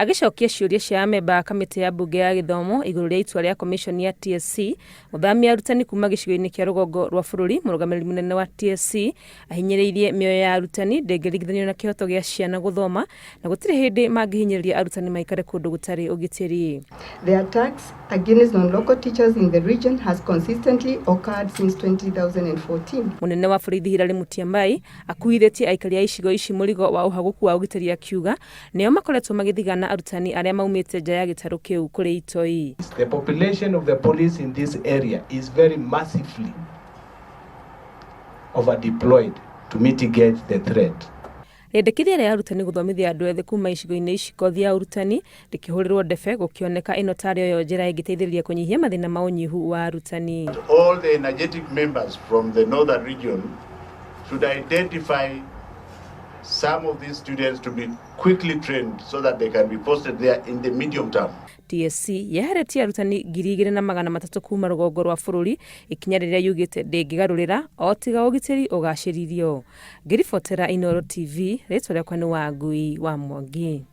Agĩcokia ciũria cia amemba a kamĩtĩ ya mbunge ya gĩthomo igũrũ rĩa itua rĩa komiconi ya TSC gũthamia arutani kuma gĩcigo-inĩ kĩa rũgongo rwa bũrũri, mũrũgamĩrĩri mũnene wa TSC ahinyĩrĩirie mĩoyo ya arutani ndĩngĩringithanio na kĩhoto gĩa ciana gũthoma na gũtirĩ hĩndĩ mangĩhinyĩrĩria arutani maikare kũndũ gũtarĩ ũgitĩri. The attacks against non-local teachers in the region has consistently occurred since 2014. Mũnene wa borithi Hilary Mutyambai akuithĩtie aikari a icigo ici mũrigo wa ũhagũku wa ũgitĩri akiuga nĩo makoretwo magĩthigana arutani arĩa maumĩte nja ya gĩtarũ kĩu kũrĩ itoi. The population of the police in this area is very massively over deployed to mitigate the threat. Rĩendekithia rĩa arutani gũthomithia andũ ethĩ kuma icigo-inĩ ici kothi ya ũrutani rĩkĩhũrĩrwo ndebe gũkĩoneka ĩno tarĩ yo njĩra ĩngĩteithĩrĩria kũnyihia mathĩna ma ũnyihu wa arutani. All the energetic members from the northern region should identify some of these students to be quickly trained so that they can be posted there in the medium term. TSC yeheretie arutani 2,300 kuma rũgongo rwa bũrũri, ikinya rĩrĩa yugĩte ndĩngĩgarũrĩra o tiga ũgitĩri ũgacĩririo. Ngĩribotera Inooro TV, rĩtwa rĩakwa nĩ Wangui wa Mwangi.